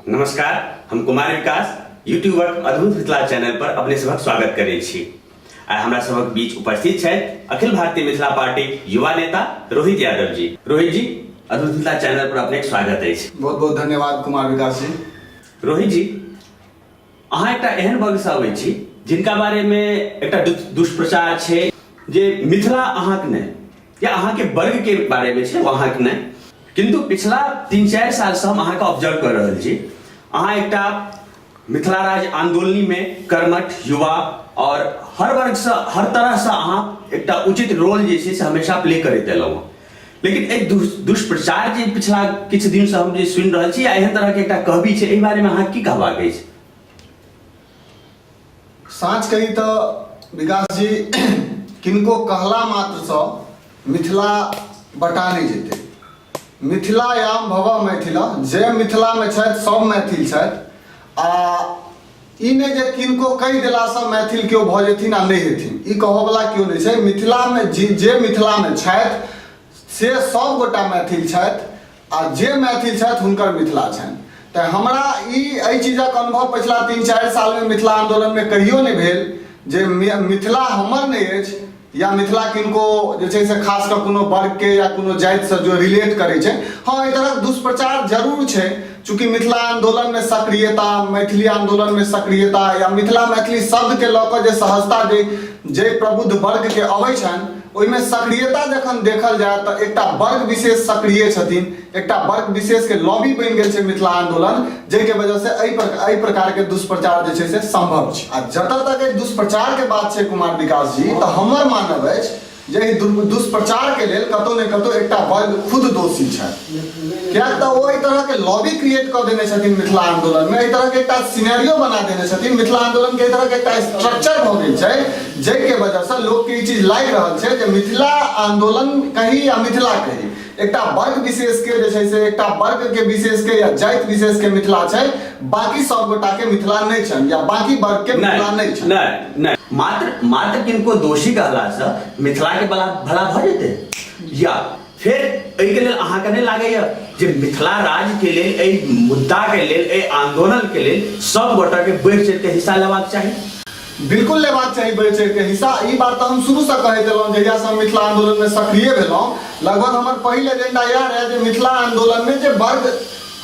नमस्कार, हम कुमार विकास यूट्यूबर अद्भुत मिथिला चैनल पर अपने सभक स्वागत करै छी। आइ हमरा सभक बीच उपस्थित छथि अखिल भारतीय मिथिला पार्टी युवा नेता रोहित यादव जी। रोहित जी, अद्भुत मिथिला चैनल पर अपने स्वागत अछि। बहुत बहुत धन्यवाद कुमार विकास जी। रोहित जी, अहाँ एकटा एहन वर्गसँ अबै छी जिनका बारेमे एकटा दुष्प्रचार छै जे मिथिला अहाँके नहि या अहाँके वर्गके बारेमे छै ओ अहाँके नहि, किन्तु पिछला 3-4 सालसँ हम अहाँके ऑब्जर्व कऽ रहल छी। अहाँ एकटा मिथिला राज्य आंदोलनीमे कर्मठ युवा और हर वर्गसँ हर तरहसँ अहाँ एकटा उचित रोल जे छै से हमेशा प्ले करैत एलहुँ हँ। लेकिन एक दुष्प्रचार जे पिछला किछु दिनसँ हम जे सुनि रहल छी या एहन तरहके एकटा कहबी छै, एहि बारेमे अहाँ की कहबाक अछि? साँच कही तऽ विकास जी, किनको कहला मात्रसँ मिथिला बटा नहि जेतै। मिथिलायाम भव मैथिला, जे मिथिलामे छथि सब मैथिल छथि। आ ई नहि जे किनको कहि देलासँ मैथिल केओ भऽ जेथिन आ नहि हेथिन, ई कहऽवला केओ नहि छै। मिथिलामे जे मिथिलामे छथि से सब गोटा मैथिल छथि आ जे मैथिल छथि हुनकर मिथिला छनि। तऽ हमरा ई एहि चीजक अनुभव पछिला 3-4 सालमे मिथिला आन्दोलनमे कहियो नहि भेल जे मिथिला हमर नहि अछि या मिथिला किनको जे छै से खास कऽ कोनो वर्गके या कोनो जातिसँ जो रिलेट करै छै। हँ, एहि तरहक दुष्प्रचार जरूर छै। चूँकि मिथिला आन्दोलनमे सक्रियता, मैथिली आन्दोलनमे सक्रियता या मिथिला मैथिली शब्दके लऽ कऽ जे सहजता जे जे प्रबुद्ध वर्गके अबै छनि, ओहिमे सक्रियता जखन देखल जाय तऽ एकटा वर्ग विशेष सक्रिय छथिन, एकटा वर्ग विशेषके लॉबी बनि गेल छै मिथिला आन्दोलन, जाहिके वजहसँ एहि प्रकारके दुष्प्रचार जे छै से सम्भव छै। आ जतऽ तक एहि दुष्प्रचारके बात छै कुमार विकास जी, तऽ हमर मानब अछि जे एहि दुष्प्रचारके लेल कतौ ने कतौ एकटा वर्ग खुद दोषी छथि, किएक तऽ ओ एहि तरहके लॉबी क्रिएट कऽ देने छथिन मिथिला आन्दोलनमे, एहि तरहके एकटा सिनेरियो बना देने छथिन मिथिला आन्दोलनके, एहि तरहके एकटा स्ट्रक्चर भऽ गेल छै जाहिके वजहसँ लोकके ई चीज लागि रहल छै जे मिथिला आन्दोलन कही या मिथिला कही, एकटा वर्ग विशेष के जे छै से एकटा वर्ग के विशेष के या जाति विशेष के मिथिला छै, बाकी सब गोटा के मिथिला नहि छनि या बाकी वर्ग के मिथिला नहि छनि। नहि नहि, मात्र मात्र किनको दोषी कहलासँ मिथिला के भला भला भऽ जेतै? या फेर एहिके लेल अहाँके नहि लागैया जे मिथिला राज्य के लेल, एहि मुद्दा के लेल, एहि आंदोलन के लेल सब गोटा के बढ़ि चढ़ि के हिस्सा लेबाक चाही? बिल्कुल लेबाक चाही बढ़ि चढ़ि के हिस्सा। ई बात तऽ हम शुरूसँ कहैत एलहुँ, जहियासँ हम मिथिला आन्दोलनमे सक्रिय भेलहुँ, लगभग हमर पहिल एजेंडा इएह रहए जे मिथिला आन्दोलनमे जे वर्ग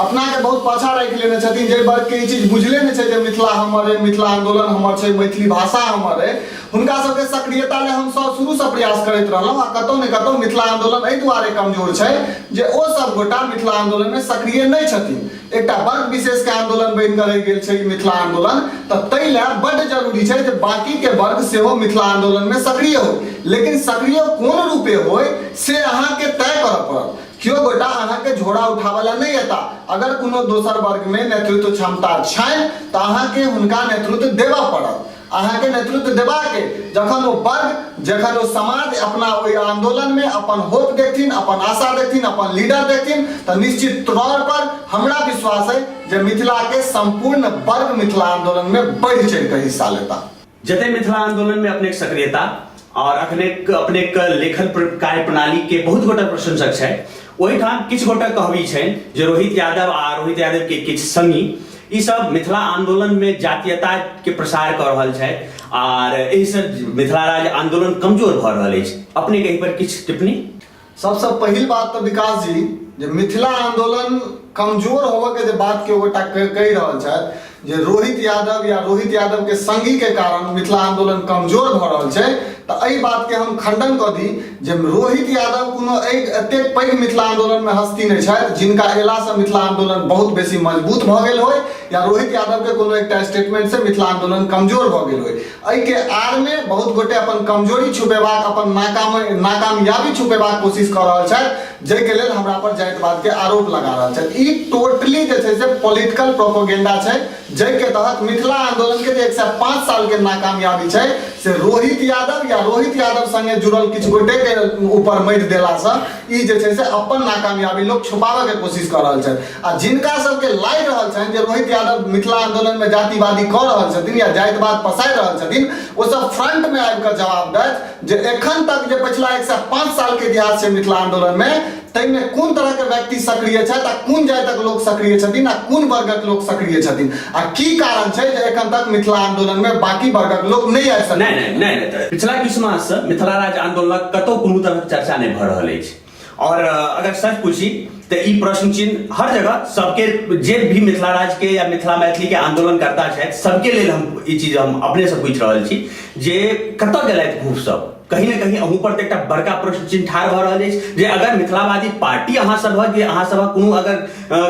अपनाके बहुत पाछा राखि लेने छथिन, जाहि वर्गके ई चीज बुझले नहि छै जे मिथिला हमर अइ, मिथिला आन्दोलन हमर छै, मैथिली भाषा हमर अइ, हुनका सबके सक्रियता लेल हम सब शुरूसँ प्रयास करैत रहलहुँ। आ कतहु ने कतहु मिथिला आन्दोलन एहि दुआरे कमजोर छै जे ओ सब गोटा मिथिला आन्दोलनमे सक्रिय नहि छथिन। एकटा वर्ग विशेषके आन्दोलन बनि कऽ रहि गेल छै ई मिथिला आन्दोलन। तऽ ताहि लए बड्ड जरूरी छै जे बाँकीके वर्ग सेहो मिथिला आन्दोलनमे सक्रिय होइ, लेकिन सक्रिय कोन रूपे होइ से अहाँके तय करऽ पड़त। केओ गोटा अहाँके झोरा उठाबऽ लए नहि एता। अगर कोनो दोसर वर्गमे नेतृत्व क्षमता छनि तऽ अहाँके हुनका नेतृत्व देबऽ पड़त। अहाँके नेतृत्व देबाक जखन ओ वर्ग, जखन ओ समाज अपना ओहि आन्दोलनमे अपन होप देखथिन, अपन आशा देखथिन, अपन लीडर देखथिन, तऽ निश्चित तौर पर हमरा विश्वास अइ जे मिथिलाके सम्पूर्ण वर्ग मिथिला आन्दोलनमे बढ़ि चढ़ि कऽ हिस्सा लेता। जते मिथिला आन्दोलनमे अपनेक सक्रियता और अखने अपनेक लेखन कार्य प्रणाली के बहुत गोटा प्रशंसक छै, ओहिठाम किछु गोटा कहबी छनि जे रोहित यादव आ रोहित यादव के किछु संगी ई सब मिथिला आंदोलन में जातीयता के प्रसार कर रहल छथि आर एहिसँ मिथिला राज्य आंदोलन कमजोर भऽ रहल अछि। अपने के एहि पर किछु टिप्पणी? सबसँ पहिल बात तऽ विकास जी, जे मिथिला आंदोलन कमजोर होबऽ के जे बात केओ गोटा कहि रहल छथि जे रोहित यादव या रोहित यादव के संगी के कारण मिथिला आंदोलन कमजोर भऽ रहल छै, तऽ एहि बात के हम खंडन कऽ दी जे रोहित यादव कोनो एहि एतेक पैघ मिथिला आंदोलन में हस्ती नहि छथि जिनका अयलासँ मिथिला आंदोलन बहुत बेसी मजबूत भऽ गेल होय या रोहित यादव के कोनो एकटा स्टेटमेंट से मिथिला आंदोलन कमजोर भऽ गेल होय। एहिके आड़मे बहुत गोटे अपन कमजोरी छुपेबाक, अपन नाकामयाबी छुपेबाक कोशिश कऽ रहल छथि, जाहिके लेल हमरा पर जातिवाद के आरोप लगा रहल छथि। ई टोटली जे छै से पॉलिटिकल प्रोपोगेंडा छै, जाहिके तहत मिथिला आंदोलन के जे 105 साल के नाकामयाबी छै से रोहित यादव या रोहित यादव संगे जुड़ल किछु गोटे के ऊपर मटि देलासँ ई जे छै से अपन नाकामयाबी लोक छुपाबऽ के कोशिश कऽ रहल छथि। आ जिनका सबके लागि रहल छनि जे रोहित यादव मिथिला आंदोलन में जातिवादी कऽ रहल छथिन या जातिवाद पसारि रहल छथिन, ओ सब फ्रंट में आबि कऽ जवाब दैथ जे एखन तक जे पछिला 105 साल के इतिहास छै मिथिला आंदोलन में, ताहिमे कोन तरहके व्यक्ति सक्रिय छथि आ कोन जातिक लोक सक्रिय छथिन आ कोन वर्गक लोक सक्रिय छथिन आ की कारण छै जे एखन तक मिथिला आंदोलनमे बाकी वर्गक लोक नहि आबि सकल। नहि नहि नहि नहि, पिछला किछु माससँ मिथिला राज्य आंदोलनक कतौ कोनो तरहक चर्चा नहि भऽ रहल अछि। और अगर सच पूछी तऽ ई प्रश्न चिन्ह हर जगह सबके, जे भी मिथिला राज्य के या मिथिला मैथिली के आंदोलनकर्ता छथि सबके लेल हम ई चीज हम अपने से पूछि रहल छी जे कतऽ गेलथि भूप सब। कहीं ने कहीं अहूँ पर तऽ एकटा बड़का प्रश्न चिन्ह ठाढ़ भऽ रहल अछि जे अगर मिथिलावादी पार्टी अहाँ सभक, जे अहाँ सभक कोनो अगर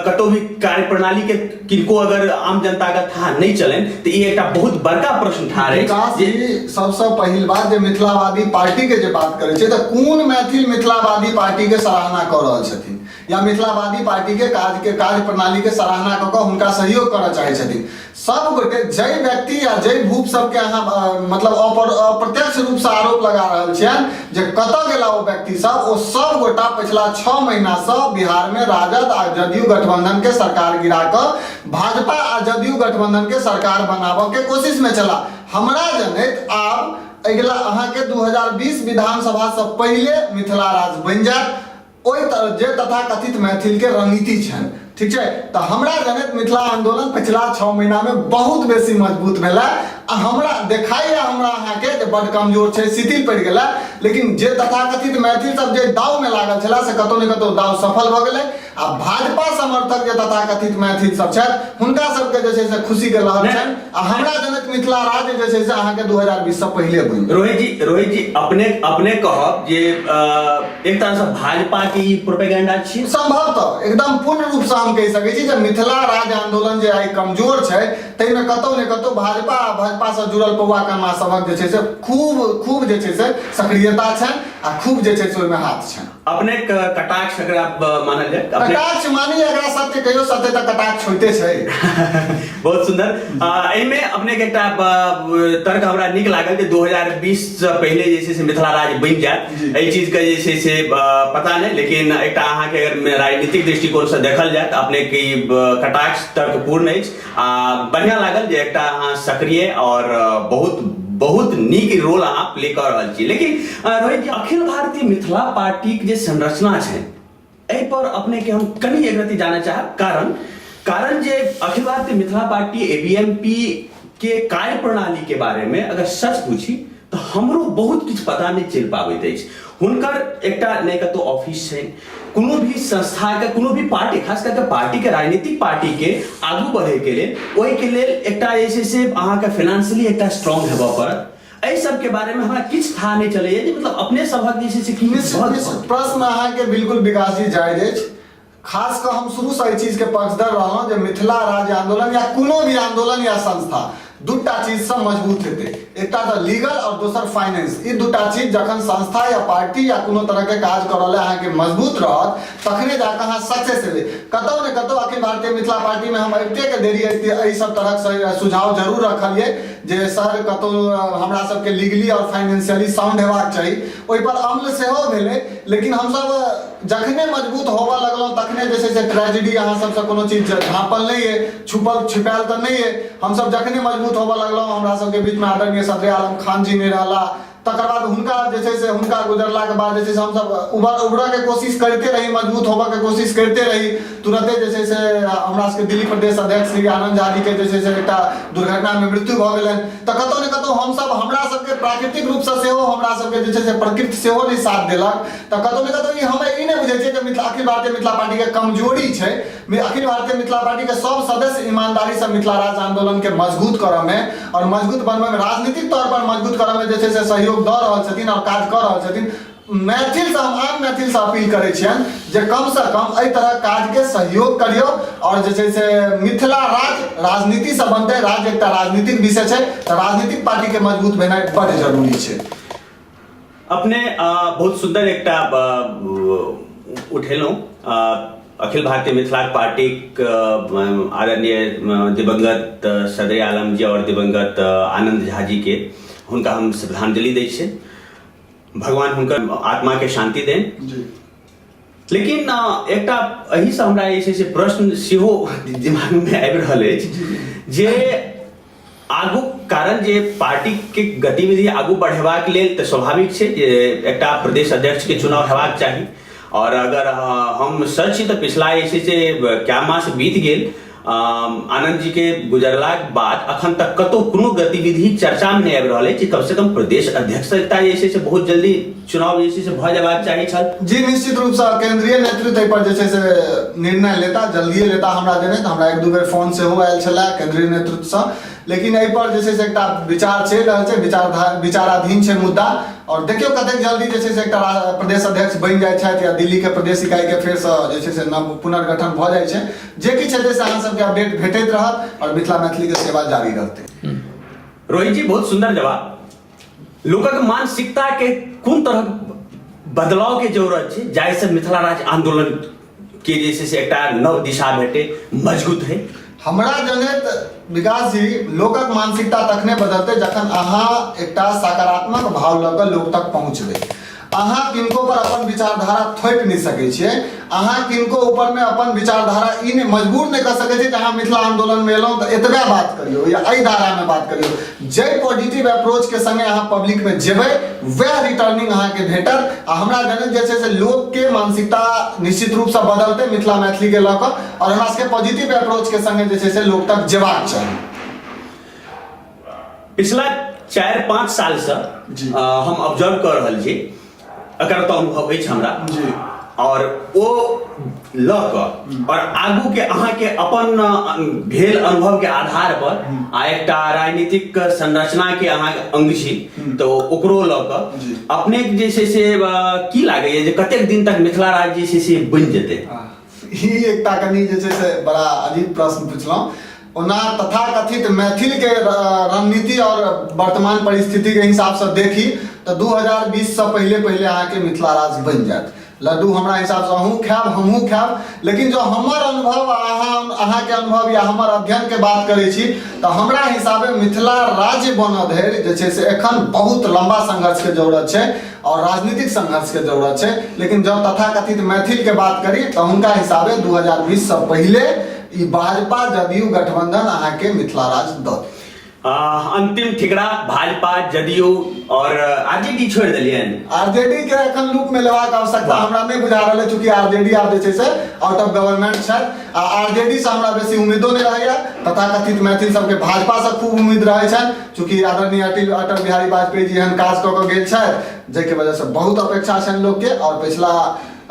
कतौ भी कार्यप्रणाली के किनको अगर आम जनता के थाह नहि चलनि तऽ ई एकटा बहुत बड़का प्रश्न ठाढ़ अछि। विकास जी, सबसँ पहिल बात जे मिथिलावादी पार्टी के जे बात करै छै तऽ कोन मैथिल मिथिलावादी पार्टी के सराहना कऽ रहल छथिन या मिथिलावादी पार्टी के काज के कार्य प्रणाली के सराहना कऽ कऽ हुनका सहयोग करऽ चाहै छथिन? सब गोटे जाहि व्यक्ति या जाहि भूप सबके अहाँ मतलब अप्रत्यक्ष रूपसँ आरोप लगा रहल छियनि जे कतऽ गेला ओ व्यक्ति सब, ओ सब गोटा पछिला 6 महीनासँ बिहारमे राजद आ जदयू गठबंधन के सरकार गिरा कऽ भाजपा आ जदयू गठबंधन के सरकार बनाबऽ के कोशिशमे छला। हमरा जनैत आब अगिला अहाँके 2020 विधानसभासँ पहिले मिथिला राज्य बनि जायत, ओहि जे तथाकथित मैथिल के रणनीति छनि, ठीक छै। तऽ हमरा जनैत मिथिला आंदोलन पछिला 6 महीना में बहुत बेसी मजबूत भेलै आ हमरा देखाइए हमरा अहाँके जे बड्ड कमजोर छै, शिथिल पड़ि गेलै, लेकिन जे तथाकथित मैथिल सब जे दाव में लागल छलै से कतौ ने कतौ दाव सफल भऽ गेलै आ भाजपा समर्थक जे तथाकथित मैथिल सब छथि हुनका सबके जे छै से खुशी के लहर छनि आ हमरा जनैत मिथिला राज्य जे छै से अहाँके 2020 से पहिले बनि। रोहित जी, अपने अपने कहब जे एक तरह से भाजपा के ई प्रोपेगेंडा छी? संभवतः एकदम पूर्ण रूप से हम कहि सकै छी जे मिथिला राज्य आंदोलन जे आइ कमजोर छै ताहिमे कतौ ने कतौ भाजपा आ भाजपा से जुड़ल पौआ कमा सभक जे छै से खूब खूब जे छै से सक्रियता छनि आ खूब जे छै से ओहिमे हाथ छनि। अपने कटाक्ष एकरा मानल जाय? कटाक्ष मानी एकरा सत्य कहियो, सत्य तऽ कटाक्ष होइते छै। बहुत सुंदर। एहिमे अपने के एकटा तर्क हमरा नीक लागल जे 2020 से पहिले जे छै से मिथिला राज्य बनि जायत, एहि चीज के जे छै से पता नहि, लेकिन एकटा अहाँके अगर राजनीतिक दृष्टिकोण से देखल जाय तऽ अपने के ई कटाक्ष तर्कपूर्ण अछि आ बढ़िया लागल जे एकटा अहाँ सक्रिय और बहुत बहुत नीक रोल अहाँ प्ले कऽ रहल छी। लेकिन रोहित जी, अखिल भारतीय मिथिला पार्टीक जे संरचना छै एहि पर अपने के हम कनि एक रति जानय चाहब, कारण कारण जे अखिल भारतीय मिथिला पार्टी एबीएमपी के कार्य प्रणाली के बारे में अगर सच पूछी तऽ हमरो बहुत किछु पता नहि चलि पाबैत अछि। हुनकर एकटा नहि कतौ ऑफिस छै, कोनो भी संस्था के कोनो भी पार्टी, खास करके पार्टी के राजनीतिक पार्टी के आगू बढ़े के लेल ओहि के लेल एकटा जे छै से अहाँके फाइनेंशियली एकटा स्ट्रांग हेबऽ पड़त। एहि सब के बारे में हमरा किछु था नहि चलैया जे मतलब अपने सभक जे छै से की निश्चित प्रश्न अहाँके बिल्कुल विकास जी जायज अछि। खास कऽ हम शुरूसँ एहि चीजके पक्षधर रहलहुँ जे मिथिला राज्य आंदोलन या कोनो भी आंदोलन या संस्था दूटा चीजसँ मजबूत हेतै, एकटा तऽ लीगल आओर दोसर फाइनेंस। ई दूटा चीज जखन संस्था या पार्टी या कोनो तरहके काज करऽ लए अहाँके मजबूत रहत तखने जाकऽ अहाँ सक्सेस हेबै। कतौ ने कतौ अखिल भारतीय मिथिला पार्टीमे हम अबिते के देरी एहि सब तरहक सुझाव जरूर रखलियै जे सर कतौ हमरा सबके लीगली आओर फाइनेंशियली साउंड हेबाक चाही, ओहिपर अम्ल सेहो भेलै, लेकिन हमसब जखने मजबूत होबऽ लगलहुँ तखने जे छै से ट्रेजेडी अहाँ सबसँ कोनो चीज झाँपल नहि अइ, छुपल छिपायल तऽ नहि अइ। हमसब जखने मजबूत होबऽ लगलहुँ हमरा सबके बीचमे आदरणीय सदरे आलम खान जी नहि रहला, तकर बाद हुनका जे छै से हुनका गुजरलाके बाद जे छै से हमसब उभरऽके कोशिश करिते रही, मजबूत होबऽके कोशिश करिते रही। तुरते जे छै से हमरा सबके दिल्ली प्रदेश अध्यक्ष श्री आनंद झा जीके जे छै से एकटा दुर्घटनामे मृत्यु भऽ गेलनि। तऽ कतौ ने कतौ हमसब हमरा सबके प्राकृतिक रूपसँ सेहो हमरा सबके जे छै से प्रकृति सेहो नहि साथ देलक। तऽ कतौ ने कतौ ई हम ई नहि बुझै छियै जे मिथिला अखिल भारतीय मिथिला पार्टीके कमजोरी छै। अखिल भारतीय मिथिला पार्टीके सब सदस्य ईमानदारीसँ मिथिला राज्य आंदोलनके मजबूत करऽमे आओर मजबूत बनबैमे, राजनीतिक तौर पर मजबूत करऽमे जे छै से सहयोग दऽ रहल छथिन आओर काज कऽ रहल छथिन। मैथिलसँ हम आम मैथिलसँ अपील करै छियनि जे कमसँ कम एहि तरहक काजके सहयोग करियौ आओर जे छै से मिथिला राज्य राजनीतिसँ बनतै। राज्य एकटा राजनीतिक विषय छै तऽ राजनीतिक पार्टीके मजबूत भेनाइ बड्ड जरूरी छै। अपने बहुत सुंदर एकटा उठेलहुँ अखिल भारतीय मिथिला पार्टीक आदरणीय दिवंगत सदरे आलम जी और दिवंगत आनंद झा जी के हुनका हम श्रद्धांजलि दै छियै, भगवान हुनकर आत्मा के शांति दें। लेकिन एकटा एहिसँ हमरा जे छै से प्रश्न सेहो दिमागमे आबि रहल अछि जे आगू कारण जे पार्टी के गतिविधि आगू बढ़ेबाक लेल तऽ स्वाभाविक छै जे एकटा प्रदेश अध्यक्ष के चुनाव हेबाक चाही और अगर हम सच छी तऽ पिछला जे छै से कए मास बीत गेल आनंद जी के गुजरलाक बाद अखन तक कतौ कोनो गतिविधि चर्चा में नहि आबि रहल अछि। कम से कम प्रदेश अध्यक्षता जे छै से बहुत जल्दी चुनाव जे छै से भऽ जेबाक चाही छल। जी, निश्चित रूप से केंद्रीय नेतृत्व एहि पर जे छै से निर्णय लेता, जल्दिए लेता। हमरा जनैत हमरा एक दू बेर फोन सेहो आयल छलै केंद्रीय नेतृत्व सँ, लेकिन एहि पर जे छै से एकटा विचार चलि रहल छै, विचाराधीन छै मुद्दा। और देखियौ कतेक जल्दी जे छै से एकटा प्रदेश अध्यक्ष बनि जाइ छथि या दिल्ली के प्रदेश इकाई के फेरसँ जे छै से नव पुनर्गठन भऽ जाइ छै। जे किछु हेतै से अहाँ सबके अपडेट भेटैत रहत और मिथिला मैथिली के सेवा जारी रहतै। रोहित जी, बहुत सुंदर जवाब। लोकक मानसिकता के कोन तरहक बदलाव के जरूरत छै जाहिसँ मिथिला राज्य आंदोलन के जे छै से एकटा नव दिशा भेटे, मजबूत है? हमरा जनैत विकास जी, लोकक मानसिकता तखने बदलतै जखन अहाँ एकटा सकारात्मक भाव लऽ कऽ लोक तक पहुँचबै। अहाँ किनको पर अपन विचारधारा थोपि नहि सकै छियै। अहाँ किनको ऊपरमे अपन विचारधारा ई नहि मजबूर नहि कऽ सकै छियै जे अहाँ मिथिला आन्दोलनमे एलहुँ तऽ एतबे बात करियौ या एहि धारामे बात करियौ। जाहि पॉजिटिव अप्रोचके सङ्गे अहाँ पब्लिकमे जेबै, वएह रिटर्निंग अहाँके भेटत। आ हमरा जनैत जे छै से लोकके मानसिकता निश्चित रूपसँ बदलतै मिथिला मैथिलीके लऽ कऽ, आओर हमरा सबके पॉजिटिव अप्रोचके सङ्गे जे छै से लोक तक जेबाक चाही। पिछला 4-5 सालसँ हम ऑब्जर्व कऽ रहल छी, एकर तऽ अनुभव अछि हमरा जी। और ओ लऽ कऽ और आगू के अहाँके अपन भेल अनुभव के आधार पर आ एकटा राजनीतिक संरचना के अहाँ अंग छी तऽ ओकरो लऽ कऽ अपने जे छै से की लागैया जे कतेक दिन तक मिथिला राज्य जे छै से बनि जेतै? ई एकटा कनि जे छै से बड़ा अजीब प्रश्न पुछलहुँ। ओना तथाकथित मैथिलके रणनीति और वर्तमान परिस्थितिके हिसाबसँ देखी तऽ 2020 सँ पहिले पहिले अहाँके मिथिला राज्य बनि जायत। लड्डू हमरा हिसाबसँ अहूँ खायब, हमहूँ खायब, लेकिन जँ हमर अनुभव आ अहाँके अनुभव या हमर अध्ययनके बात करै छी तऽ हमरा हिसाबे मिथिला राज्य बनऽ धरि जे छै से एखन बहुत लम्बा संघर्षके जरूरत छै और राजनीतिक संघर्ष के जरूरत छै। लेकिन जब तथाकथित मैथिल के बात करी तऽ हुनका हिसाबे 2020 से पहिले ई भाजपा जदयू गठबंधन अहाँके मिथिला राज्य दऽ देत। अंतिम ठिकरा, भाजपा, जदयू और आरजेडी छोड़ि देलियनि? आरजेडी के एखन लूप में लेबाक आवश्यकता हमरा नहि बुझा रहल है, चूंकि आरजेडी आब जे छै से आउट ऑफ गवर्नमेंट छथि आ आरजेडी से हमरा बेसी उम्मीदो नहि रहैया। तथाकथित मैथिल सबके भाजपा से खूब उम्मीद रहै छनि, चूँकि आदरणीय अटल बिहारी वाजपेयी जी एहन काज कऽ कऽ गेल छथि जाहिके वजहसँ बहुत अपेक्षा छनि लोकके। आओर पिछला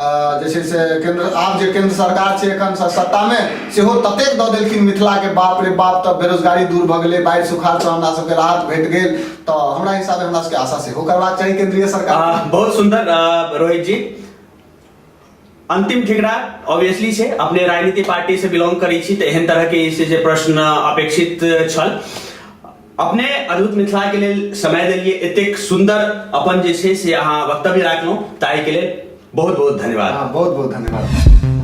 जे छै से केन्द्र, आब जे केन्द्र सरकार छै एखन सत्तामे, सेहो ततेक दऽ देलखिन मिथिलाके, बाप रे बाप, तऽ बेरोजगारी दूर भऽ गेलै, बाढ़ि सुखाड़सँ हमरा सबके राहत भेट गेल। तऽ हमरा हिसाबे हमरा सबके आशा सेहो करबाक चाही केन्द्रीय सरकार। बहुत सुंदर रोहित जी। अंतिम ठिकरा ऑब्वियसली छै, अपने राजनीति पार्टी से बिलोंग करै छी तऽ एहन तरह के जे छै से प्रश्न अपेक्षित छल। अपने अद्भुत मिथिला के लेल समय देलिए, एतेक सुंदर अपन जे छै से अहाँ वक्तव्य राखलहुँ, ताहि के लेल बहुत बहुत धन्यवाद। हाँ, बहुत बहुत धन्यवाद।